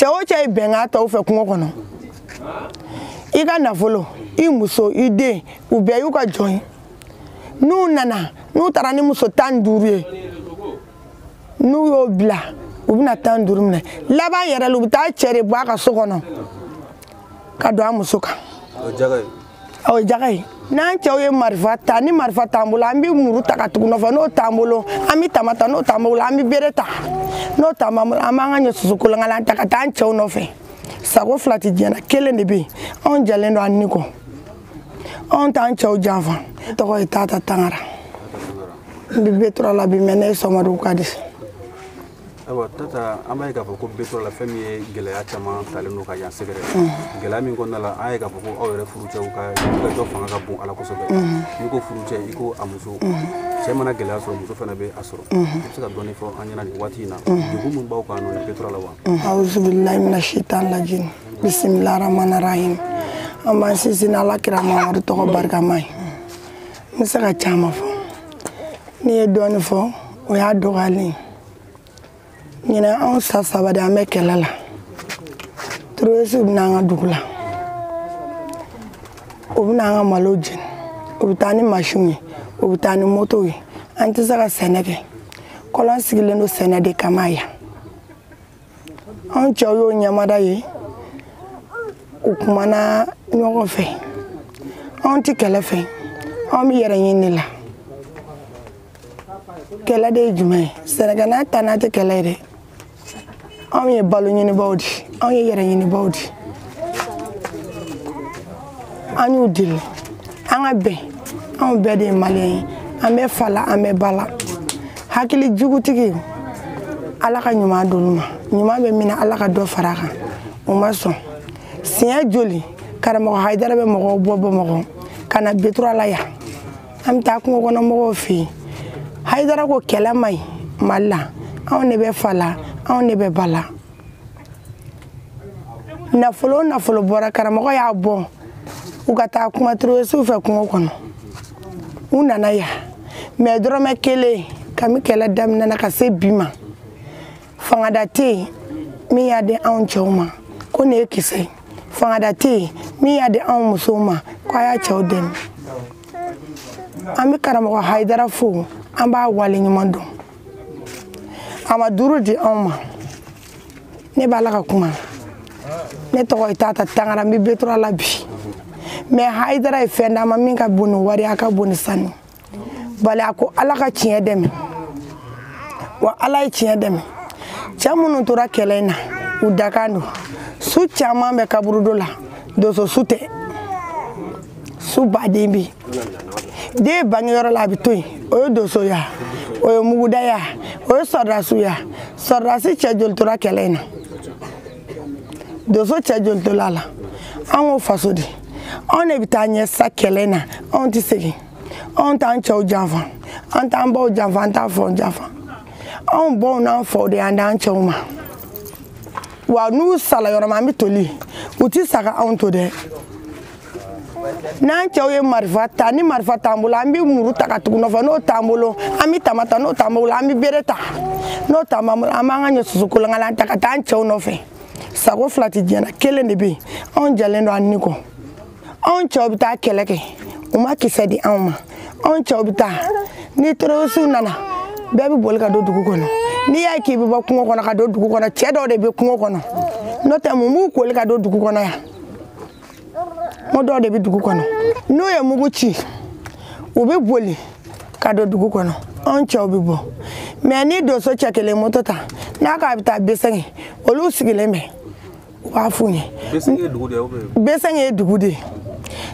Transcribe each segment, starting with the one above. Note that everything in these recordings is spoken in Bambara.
Cɛ o cɛ ye bɛnkan ta u fɛ kungo kɔnɔ, i ka nafolo, i muso, i den, u bɛɛ y'u ka jɔn ye. N'u nana, n'u taara ni muso 15 ye, n'u y'o bila, u bɛna 15 minɛ. Laban yɛrɛ la, u bɛ taa cɛ de bɔ a ka so kɔnɔ ka don a muso kan. O ye jaga ye. O ye jaga ye. N'an cɛw ye marifa ta, ni marifa t'an bolo, an bɛ muru ta ka tugu nɔfɛ. N'o t'an bolo, an bɛ tama ta. N'o t'an bolo, an bɛ bere ta. N'o t'an bolo, an b'an ka ɲɔ susu kolonkalan ta ka taa an cɛw nɔfɛ. Sago fila tɛ diɲɛ na, kelen de bɛ yen. Anw jɛlen don an ni kɔ, anw t'an cɛw janfa. Ne tɔgɔ ye Tata Tangara. N bɛ Betura la bi, mɛ ne ye Sɔmadu ka di. Ayiwa Tata, an b'a ye k'a fɔ ko Betura la, fɛn min ye gɛlɛya caman talen don ka yan sɛgɛrɛ. Gɛlɛya min kɔnɔna la, an y'a ye k'a fɔ ko aw yɛrɛ furucɛw ka wulikajɔ fanga ka bon a la kosɛbɛ. N'i ko furucɛ, i ko a muso. Cɛ mana gɛlɛya sɔrɔ, muso fana bɛ a sɔrɔ. I bɛ se ka dɔɔnin fɔ an ɲɛna nin waati in na, degun min b'aw kan nɔ Betura la wa? Awuzubilayi mina shaitan lajin. Bisimilahi rahmani rahim. An b'an sinsin Ala kira Mamadu tɔgɔ barikama ye. N bɛ se ka caman fɔ. N'i ye dɔɔnin fɔ, o y'a dɔgɔyalen ye. Ɲinɛ anw sa saba de an bɛ kɛlɛ la. Terroriste bɛ n'an ka dugu la. U bɛ n'an ka malo jeni. U bɛ taa ni masinw ye, u bɛ taa ni motow ye. An tɛ se ka sɛnɛ kɛ. Kɔlɔn sigilen don sɛnɛ de kama yan. Anw cɛw y'o ɲɛmada ye, u kumana ɲɔgɔn fɛ. Anw tɛ kɛlɛ fɛ, anw bɛ yɛrɛ ɲini de la. Kɛlɛ de ye jumɛn ye? Sɛnɛkɛla ta n'a tɛ kɛlɛ ye dɛ. Anw ye balo ɲinibaw de, anw ye yɛrɛ ɲinibaw de. An y'u deli, an ka bɛn. Anw bɛɛ de ye maliyɛn ye. An bɛ fa la, an bɛ ba la. Hakili jugutigi, Ala ka ɲuman d'olu ma. Ɲuman bɛ min na, Ala ka dɔ fara a kan. U ma sɔn. Siɲɛ joli karamɔgɔ Hayidara bɛ mɔgɔw bɔ Bamakɔ ka na Betura la yan. An bɛ taa kungo kɔnɔ mɔgɔw fɛ yen. Hayidara ko kɛlɛ man ɲi Mali la. Anw de bɛ fa la, anw de bɛ ba la. Nafolo o nafolo bɔra, karamɔgɔ y'a bɔ. U ka taa kuma terroriste fɛ kungo kɔnɔ. U nana yan. Mɛ dɔrɔmɛ kelen, kami kɛlɛ daminɛna ka se bi ma. Fangada tɛ yen min y'a di anw cɛw ma ko nin ye kisɛ ye. Fangada tɛ yen min y'a di anw musow ma ko a y'a cɛw dɛmɛ. An bɛ karamɔgɔ Hayidara fo, an b'a waleɲuman dɔn. A ma duuru di anw ma. Ne b'a la ka kuma. Ne tɔgɔ ye Tata Tangara, n bɛ Betura la bi. Mɛ Hayidara ye fɛn d'an ma min ka bon ni wari ye, a ka bon ni sanu. Bali a ko Ala ka tiɲɛ dɛmɛ. Wa Ala ye tiɲɛ dɛmɛ. Cɛ minnu tora kɛlɛ in na, u dakan don. Su caman bɛ kaburudo la, donso su tɛ. Su baden bɛ yen. Den bangeyɔrɔ la, a bɛ to yen. O ye donso ya, o ye muguda ya, o ye sɔrɔdasiw ya. Sɔrɔdasi cɛ joli tora kɛlɛ in na? Donso cɛ joli tora a la? An ko faso de. Anw de bɛ taa ɲɛ sa kɛlɛ in na, anw tɛ segin. Anw t'an cɛw janfa, an t'an baw janfa, an t'a faw janfa. Anw baw n'an faw de y'an d'an cɛw ma. Wa n'u sala yɔrɔ min, an bɛ toli. U tɛ sa ka anw to dɛ. N'an cɛw ye marifa ta, ni marifa t'an bolo, an bɛ muru ta ka tugu nɔfɛ. N'o t'an bolo, an bɛ tama ta. N'o t'an bolo, an bɛ bere ta. N'o t'an bolo, an b'an ka ɲɔ susu kolonkalan ta ka taa an cɛw nɔfɛ. Sago fila tɛ diɲɛ na, kelen de bɛ yen. Anw jɛlen don an ni kɔ. Anw cɛw bɛ taa kɛlɛ kɛ, u ma kisɛ di anw ma. Anw cɛw bɛ taa, ni terroriste nana, bɛɛ bɛ boli ka don dugu kɔnɔ. N'i y'a ye k'i bɛ bɔ kungo kɔnɔ ka don dugu kɔnɔ, cɛ dɔw de bɛ kungo kɔnɔ. N'o tɛ, mun b'u koli ka don dugu kɔnɔ yan? N ko dɔw de bɛ dugu kɔnɔ. N'u ye mugu ci, u bɛ boli ka don dugu kɔnɔ. Anw cɛw bɛ bɔ. Mɛ ni donso cɛ kelen moto ta, n'a k'a bɛ taa Besɛngɛ, olu sigilen bɛ, u b'a f'u ɲɛ. Besɛngɛ ye dugu de ye ou bien? Besɛngɛ ye dugu de ye.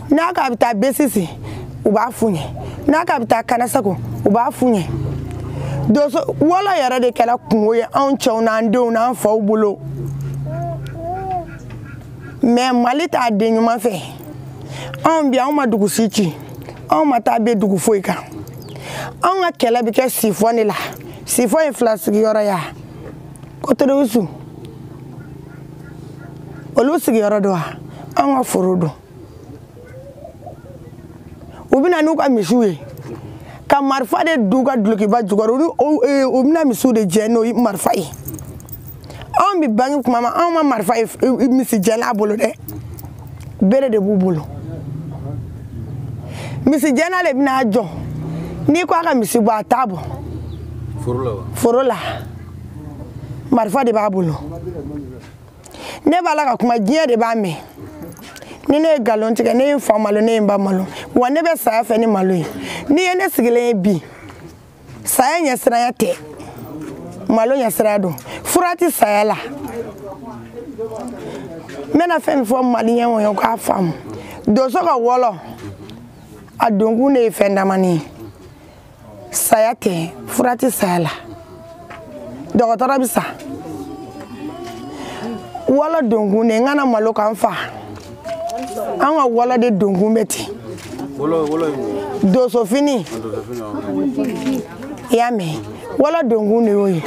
N'a k'a bɛ taa Besisi, u b'a f'u ɲɛ. N'a k'a bɛ taa Kanasago, u b'a f'u ɲɛ. Donso wɔlɔ yɛrɛ de kɛra kungo ye anw cɛw n'an denw n'an faw bolo. Mɛ Mali t'a den ɲuman fɛ. Anw bi, anw ma dugu si ci, anw ma taa bɛ dugu foyi kan. Anw ka kɛlɛ bɛ kɛ sifɔn de la. Sifɔn ye fila sigiyɔrɔ ya. Ko terroriste olu sigiyɔrɔ don wa? Anw ka foro don. U bɛ na n'u ka misiw ye ka marifa de d'u ka dulokiba jukɔrɔ. U bɛna misiw de jɛ n'o marifa ye. Anw bɛ bange kuma ma, anw ma marifa ye misijɛla bolo dɛ, bere de b'u bolo. Misijɛla de bɛna jɔ, n'i ko a ka misi bɔ, a t'a bɔ. Foro la wa? Foro la, marifa de b'a bolo. Ne b'a la ka kuma, diɲɛ de b'a mɛn. Ni ne ye nkalon tigɛ, ne ye n fa malo, ne ye n ba malo, wa ne bɛ saya fɛ ni malo ye. N'i ye ne sigilen ye bi, saya ɲɛsiranya tɛ, malo ɲɛsiranya don. Fura tɛ saya la. N bɛna fɛn min fɔ maliyɛnw ye k'a faamu, donso ka wɔlɔ a donkun de ye fɛn damani ye. Saya tɛ, fura tɛ saya la. Dɔgɔtɔrɔ bɛ sa. Wɔlɔ donkun de, n kana malo k'an fa. An ka wɔlɔ de donkun bɛ ten. Donsofini. I y'a mɛn, wɔlɔ donkun de y'o ye.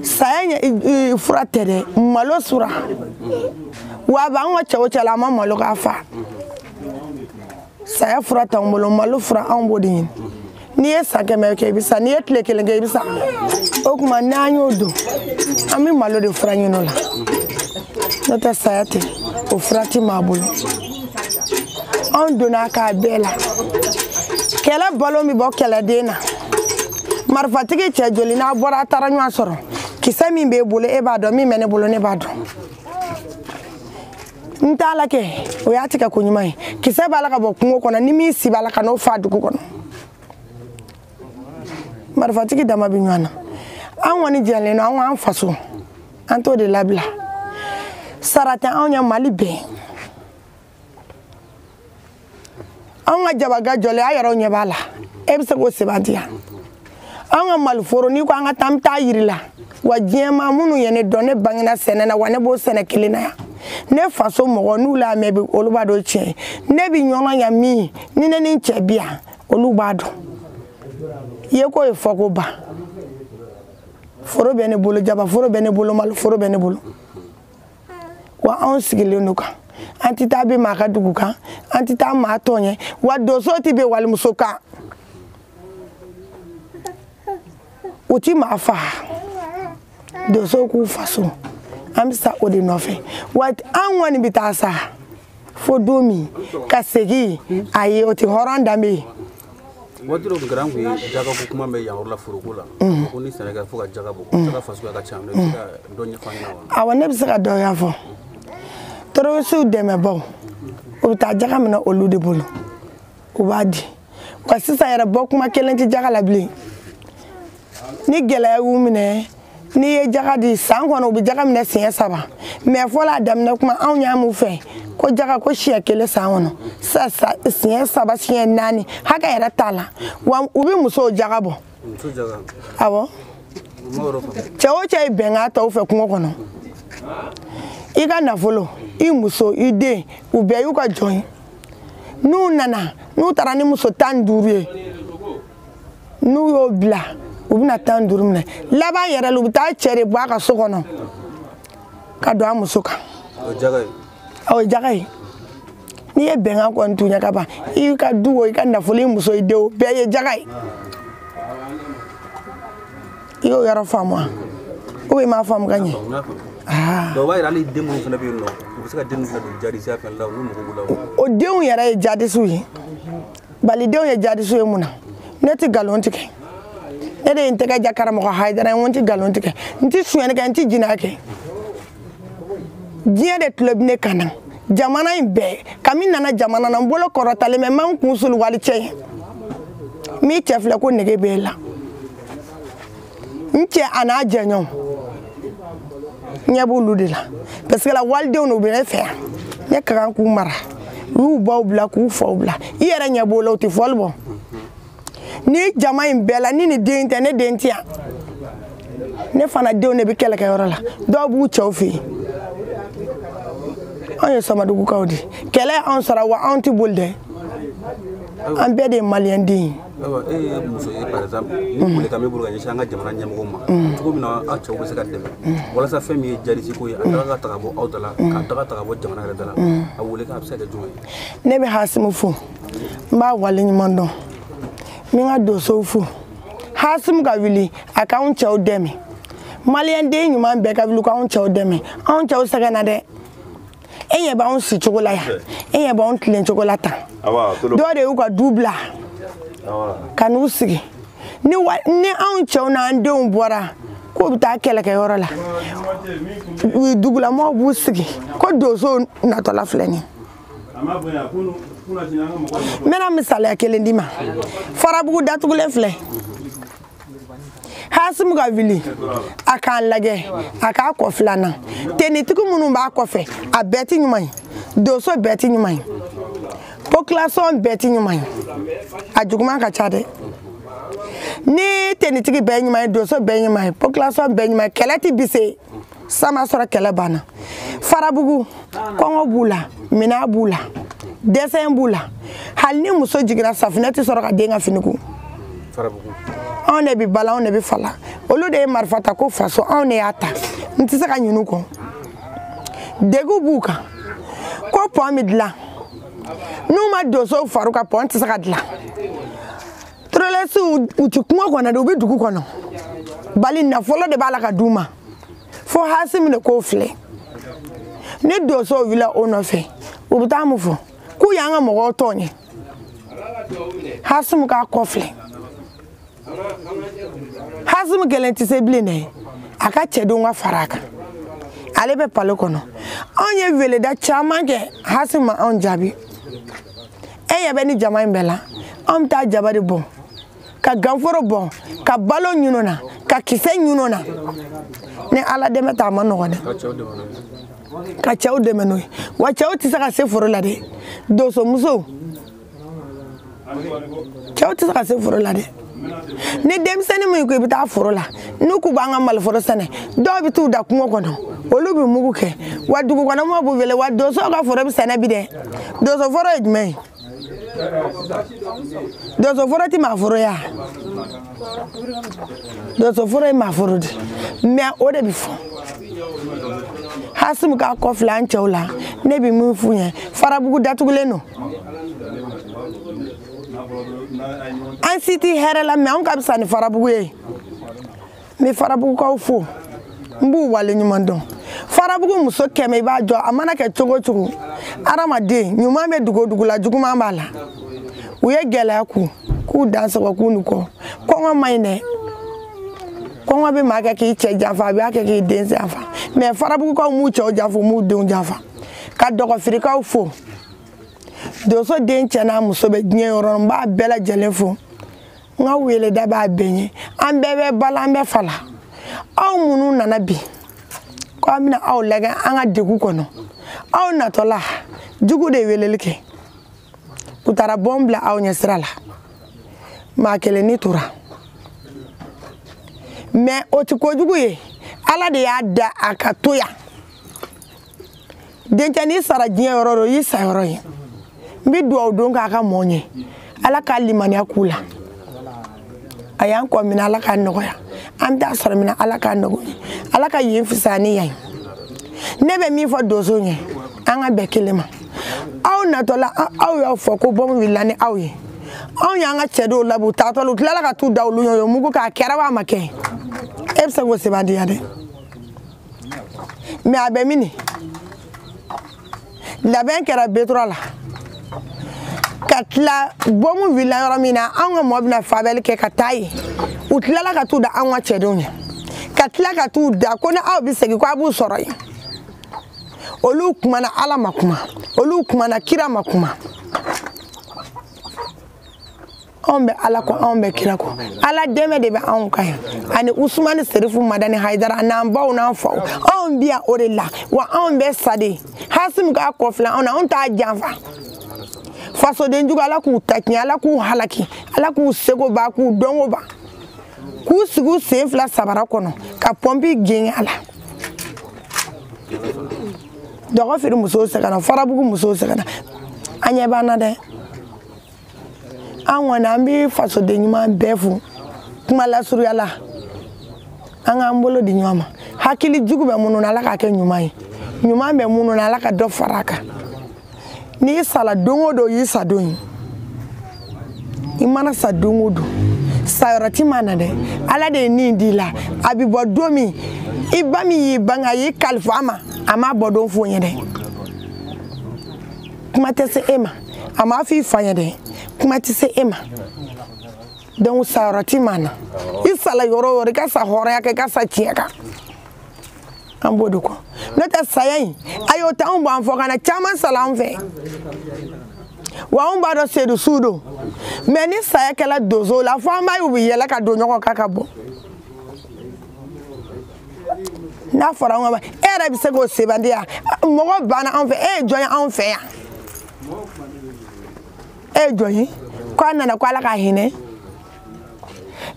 Saya ɲɛ fura tɛ dɛ, malo sura. Wa a b'an ka cɛw cɛ la, a ma malo k'a fa. Saya fura t'anw bolo, malo fura anw b'o de ɲini. N'i ye san 100 kɛ i bɛ sa, n'i ye tile 1 kɛ i bɛ sa. O tuma n'an y'o don, an bɛ malo de fura ɲini o la. N'o tɛ saya tɛ, o fura tɛ maa bolo. Anw donna k'a bɛɛ la. Kɛlɛ balo bɛ bɔ kɛlɛden na. Marifatigi cɛ joli n'a bɔra a taara ɲɔgɔn sɔrɔ, kisɛ min b'e bolo e b'a dɔn, min bɛ ne bolo ne b'a dɔn. N t'a la kɛ, o y'a tigɛ ko ɲuman ye. Kisɛ b'a la ka bɔ kungo kɔnɔ, ni min si b'a la ka n'o fa dugu kɔnɔ. Marifatigi dama bɛ ɲɔgɔn na. An kɔni jɛlen don, an ko an faso, an t'o de labila. Sara tɛ anw ye Mali bɛɛ. Anw ka jabaga jɔlen, a yɛrɛw ɲɛ b'a la, e bɛ se k'o sɛbɛntiya. Anw ka maliforo, n'i ko an ka taa, an bɛ taa yiri la. Wa diɲɛmaa minnu ye ne dɔn, ne bangena sɛnɛ na, wa ne b'o sɛnɛ kelen na yan. Ne faso mɔgɔ n'u l'a mɛn, olu b'a dɔn tiɲɛ ye. Ne bɛ ɲɔgɔn yan min, ni ne ni n cɛ bi yan, olu b'a dɔn. Ye ko ye fɔ ko ban. Foro bɛ ne bolo, jaba foro bɛ ne bolo, malo foro bɛ ne bolo. Wa anw sigilen don kan. An tɛ taa bin maa ka dugu kan, an tɛ taa maa tɔɲɛ, wa donso tɛ bin walimuso kan. U ti maa fa. Donso k'u faso, an bɛ sa o de nɔfɛ. Wa an kɔni bɛ taa sa fo don min ka segin, ayi, o tɛ hɔrɔn danbe ye. Waati dɔ tun kɛra, an tun ye jaga ko kuma mɛn yan yɔrɔ la foroko la. Ko ni sɛnɛ kɛra fo ka jaga bɔ. Jaga fasuguya ka ca, ne bɛ se ka dɔ ɲɛfɔ an ɲɛna wa? Awɔ, ne bɛ se ka dɔ ɲɛfɔ. Terroristew dɛmɛbaw, u bɛ taa jaga minɛ olu de bolo, u b'a di. Wa sisan yɛrɛ bɔ kuma kelen tɛ jaga la bilen. Ni gɛlɛya y'u minɛ, n'i ye jaga di san kɔnɔ, u bɛ jaga minɛ siɲɛ 3. Mɛ fɔlɔ a daminɛ kuma, anw y'a mun fɛ ko jaga ko siɲɛ 1 san kɔnɔ, sisan siɲɛ 3, siɲɛ 4, hakɛ yɛrɛ t'a la. Wa u bɛ musow jaga bɔ. Muso jaga? Awɔ. Cɛ o cɛ ye bɛnkan tɔw fɛ kungo kɔnɔ, i ka nafolo, i muso, i den, u bɛɛ y'u ka jɔn ye. N'u nana, n'u taara ni muso 15 ye, n'u y'o bila, u bɛna 15 minɛ. Laban yɛrɛ la, u bɛ taa cɛ de bɔ a ka so kɔnɔ ka don a muso kan. O ye jaga ye? O ye jaga ye. N'i ye bɛnkan kɔni tun ɲɛ ka ban, i ka du o, i ka nafolo, i muso, i den o, bɛɛ ye jaga ye. I y'o yɔrɔ faamu wa? Ou bien i m'a faamu ka ɲɛ? Donc o b'a yira hali den minnu fana bɛ yen nɔ, u bɛ se ka den ninnu fana don jadisiya fɛn la, olu mago b'u la wa? O denw yɛrɛ ye jadisiw ye. Balidenw ye jadisiw ye mun na? Ne tɛ nkalon tigɛ. Ne de ye n tɛgɛ ja karamɔgɔ Hayidara ye, n ko n tɛ nkalon tigɛ, n tɛ sonyɛli kɛ, n tɛ jɛnɛya kɛ. Diɲɛ de tulo bɛ ne kan na. Jamana in bɛɛ, kabi n nana jamana na, n bolo kɔrɔtalen bɛ, n ma n kun suli wali cɛ ye. N b'i cɛ filɛ ko nege b'e la. N cɛ a n'a jɛɲɔgɔn, ɲɛ b'olu de la. Parce que la walidenw u bɛ ne fɛ yan, ne ka kan k'u mara. U y'u baw bila k'u faw bila. I yɛrɛ ɲɛ b'o la, u tɛ fɔli bɔ. Ni jama in bɛɛ la, ni nin den tɛ, ne den tɛ yan. Ne fana denw de bɛ kɛlɛkɛyɔrɔ la, dɔw b'u cɛw fɛ yen. Anw ye Samadugukaw de ye. Kɛlɛ y'anw sɔrɔ, wa anw tɛ boli dɛ. An bɛɛ de ye maliyɛn den ye. Ayiwa, e ye muso ye par exemple, ni welekan b'e bolo ka ɲɛsin an ka jamana ɲɛmɔgɔw ma, cogo min na aw cɛw bɛ se ka dɛmɛ walasa fɛn min ye jadisi ko ye, a daga ka ta ka bɔ aw da la, k'a daga ta ka bɔ jamana yɛrɛ da la, a welekan a bɛ se ka kɛ jumɛn ye? Ne bɛ Hasimu fo, n b'a waleɲuman dɔn, n bɛ n ka donsow fo. Hasimu ka wuli a k'anw cɛw dɛmɛ. Maliyɛn den ɲuman bɛɛ ka wuli k'anw cɛw dɛmɛ. Anw cɛw sɛgɛnna dɛ. E ɲɛ b'anw si cogo la yan, e ɲɛ b'anw tilen cogo la tan. Dɔw de y'u ka du bila ka n'u sigi. Ni anw cɛw n'an denw bɔra k'u bɛ taa kɛlɛkɛyɔrɔ la, dugulamɔgɔw b'u sigi ko donso natɔla filɛ nin ye. N bɛna misaliya kelen d'i ma. Farabugu datugulen filɛ. Hasimu ka wuli a k'an lajɛ, a k'a kɔ filanan. Tenitigi minnu b'a kɔfɛ, a bɛɛ ti ɲuman ye. Donso bɛɛ ti ɲuman ye. Population bɛɛ ti ɲuman ye. A juguman ka ca dɛ. Ni tenitigi bɛɛ ɲuman ye, donso bɛɛ ɲuman ye, population bɛɛ ɲuman ye, kɛlɛ ti bise. San ma sɔrɔ kɛlɛ banna. Farabugu, kɔngɔ b'u la, minɛn b'u la, dɛsɛ b'u la. Hali ni muso jiginna, safunɛ tɛ sɔrɔ ka den ka fini ko. Anw de bɛ bala, anw de bɛ fala. Olu de ye marifa ta ko faso, anw de y'a ta. N tɛ se ka ɲin'u kɔ. Degun b'u kan. Ko pɔn bɛ dilan. N'u ma donsow far'u kan, pɔn tɛ se ka dilan. Terroriste u ti kungo kɔnɔ dɛ, u bɛ dugu kɔnɔ. Bali nafolo de b'a la ka d'u ma. Fo Hasimu de k'o filɛ. Ni donsow wulila o nɔfɛ, u bɛ taa mun fɔ? K'u y'an ka mɔgɔw tɔɲɛ. Hasimu k'a kɔ filɛ. Hasimu kelen tɛ se bilen dɛ, a ka cɛdenw ka fara a kan. Ale bɛ palo kɔnɔ. Anw ye weleda caman kɛ, Hasimu ma anw jaabi. E ɲɛ bɛ ni jama in bɛɛ la, anw bɛ taa jaba de bɔn, ka ganforo bɔn, ka balo ɲini na, ka kisɛ ɲini na. Ni Ala dɛmɛ tɛ, a ma nɔgɔn dɛ. Ka cɛw dɛmɛ n'o ye. Wa cɛw tɛ se ka se foro la dɛ. Donsomusow, cɛw tɛ se ka se foro la dɛ. Ni denmisɛnnin min ko i bɛ taa foro la, n'u k'u b'an ka maliforo sɛnɛ, dɔw bɛ t'u da kungo kɔnɔ, olu bɛ mugu kɛ. Wa dugu kɔnɔ mɔgɔw b'u wele, wa donsow ka foro bɛ sɛnɛ bi dɛ. Donso foro ye jumɛn ye? Donso foro tɛ maa foro ye wa? Donso foro ye maa foro de. Mɛ o de bɛ fɔ. Hasimu k'a kɔ filɛ an cɛw la, ne bɛ min f'u ɲɛ, Farabugu datugulen don. An si tɛ hɛrɛ la, mɛ anw ka fisa ni Farabugu ye. N bɛ Farabugukaw fo, n b'u waleɲuman dɔn. Farabugu muso 100 i b'a jɔ, a mana kɛ cogo o cogo, hadamaden ɲuman bɛ dugu o dugu la, juguman b'a la. U ye gɛlɛya k'u dan sɔgɔ k'u ni kɔ. Kɔngɔ man ɲi dɛ. Kɔngɔ bɛ maa kɛ k'i cɛ janfa, a b'a kɛ k'i den janfa. Mɛ Farabugukaw m'u cɛw janfa, u m'u denw janfa. Ka dɔgɔfirikaw fo. Donso den cɛ n'a muso bɛ diɲɛ yɔrɔ, n b'a bɛɛ lajɛlen fo. N ka weleda b'a bɛɛ ɲɛ. An bɛɛ bɛ bala, an bɛ fala. Aw minnu nana bi, ko an bɛna aw lajɛ an ka degun kɔnɔ. Aw natɔla, jugu de ye weleli kɛ. U taara bɔn bila aw ɲɛ sira la. Maa kelen ni tora. Mɛ o ti kojugu ye. Ala de y'a da a ka to yan. Dencɛnin sara diɲɛ yɔrɔ dɔ, o y'i sa yɔrɔ ye. N bɛ dugawu don k'a ka mɔn ɲɛ. Ala k'a limaniya k'u la. A y'an kɔ minɛ, Ala k'a nɔgɔya. An bɛ taa sɔrɔ min na, Ala k'a nɔgɔya. Ala ka yen fisaya ni yan ye. Ne bɛ min fɔ donso ɲɛ, an ka bɛn kelen ma. Aw natɔla, aw y'aw fɔ ko bɔmu wulila ni aw ye. Anw y'an ka cɛ dɔw labɔ, u taatɔ la, u tilala ka t'u da olu ɲɛ, u ye mugu k'a kɛra wa a ma kɛ. E bɛ se k'o sɛbɛntiya dɛ. Mɛ a bɛ min? Labɛn kɛra B3 la. Ka tila bɔmu wulila yɔrɔ min na, anw ka mɔɔ bɛna fabɛli kɛ ka taa yen. U tilala ka t'u da anw ka cɛdenw ɲɛ. Ka tila ka t'u da ko ni aw bɛ segin ko a b'u sɔrɔ yen. Olu kumana, Ala ma kuma. Olu kumana, kira ma kuma. Anw bɛ Ala kɔ, anw bɛ kira kɔ. Ala dɛmɛ de bɛ anw kan yan. Ani Usumani Serifu Madani Hayidara, n'an baw n'an faw. Anw bi yan o de la. Wa anw bɛ sa de. Hasimu k'a kɔ filɛ anw na, anw t'a janfa. Fasoden jugu, Ala k'u ta tiɲɛ, Ala k'u halaki, Ala k'u seko ban, k'u dɔnko ban. K'u sigi u sen fila sabara kɔnɔ, ka pɔnpi genge a la. Dɔgɔfiri musow sɛgɛnna, Farabugu musow sɛgɛnna. An ɲɛ b'an na dɛ. An kɔni, an bɛ fasoden ɲuman bɛɛ fo. Kuma lasurunya la, an k'an bolo di ɲɔgɔn ma. Hakili jugu bɛ minnu na, Ala k'a kɛ ɲuman ye. Ɲuman bɛ minnu na, Ala ka dɔ fara a kan. N'i sara don o don, y'i sa don ye. I mana sa don o don, Sayɔrɔ ti ma na dɛ, Ala de ye nin di la. A bi bɔ don min, i ba min y'i bange, a y'i kalifa a ma, a m'a bɔ don f'o ɲɛ dɛ. Kuma tɛ se e ma, a m'a f'i fa ɲɛ dɛ, kuma tɛ se e ma. Donc sayɔrɔ ti ma na. I sala yɔrɔ o yɔrɔ, i ka sa hɔrɔnya kan, i ka sa tiɲɛ kan. An b'o de kɔ. N'o tɛ saya in, a y'o ta anw b'an fɔ ka na, caman sala an fɛ. Wa anw b'a dɔn sedu su don. Mais ni saya kɛla donso la, fo an b'a ye u bɛ yɛlɛ ka don ɲɔgɔn kan ka bɔ. N'a fɔra anw ka, e yɛrɛ bɛ se k'o sebandiya. Mɔgɔ banna anw fɛ, e ye jɔn ye anw fɛ yan? E ye jɔn ye? K'a nana ko Ala ka hinɛ.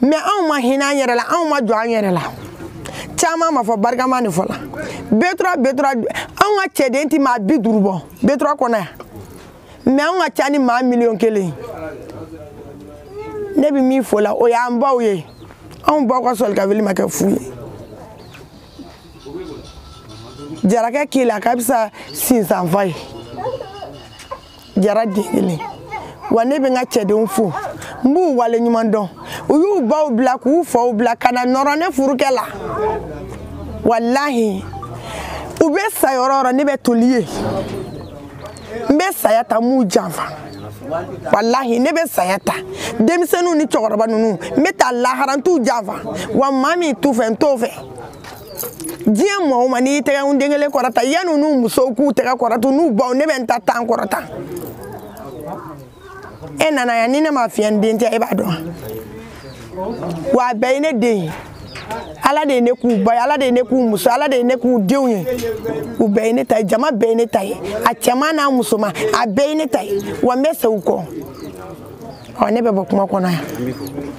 Mais anw ma hinɛ an yɛrɛ la, anw ma jɔ an yɛrɛ la. Caman ma fɔ barikama de fɔ la. B3 B3, anw ka cɛden ti maa 50 bɔ B3 kɔnɔ yan. Mais anw ka ca ni maa 1 000 000. Ne bɛ min fɔ la, o y'an baw ye. Anw baw ka sɔli ka wuli ma kɛ fu ye. Jarakɛ k'i la k'a bɛ sa sinsanfa ye. Jara den kelen. Wa ne bɛ n ka cɛdenw fo, n b'u wale ɲuman dɔn. U y'u baw bila k'u faw bila ka na nɔrɔ ne furukɛ la. Walahi, u bɛ sa yɔrɔ o yɔrɔ, ne bɛ toli ye. N bɛ saya ta, n m'u janfa. Walahi, ne bɛ saya ta. Denmisɛnninw ni cɛkɔrɔba ninnu, n bɛ taa lahara, n t'u janfa. Wa maa min t'u fɛ, n t'o fɛ. Diɲɛ maa o maa, n'i y'i tɛgɛ den kelen kɔrɔta, yanni n'u musow k'u tɛgɛ kɔrɔta, n'u baw, ne bɛ n ta tan kɔrɔta. E nana yan, ni ne ma fiyɛ n den tɛ, e b'a dɔn. Wa a bɛɛ ye ne den ye. Ala de ye ne k'u ba ye, Ala de ye ne k'u muso, Ala de ye ne k'u denw ye. U bɛɛ ye ne ta ye, jama bɛɛ ye ne ta ye. A cɛman n'a musoman, a bɛɛ ye ne ta ye. Wa n bɛ segin u kɔ. Ɔ, ne bɛ bɔ kuma kɔnɔ yan.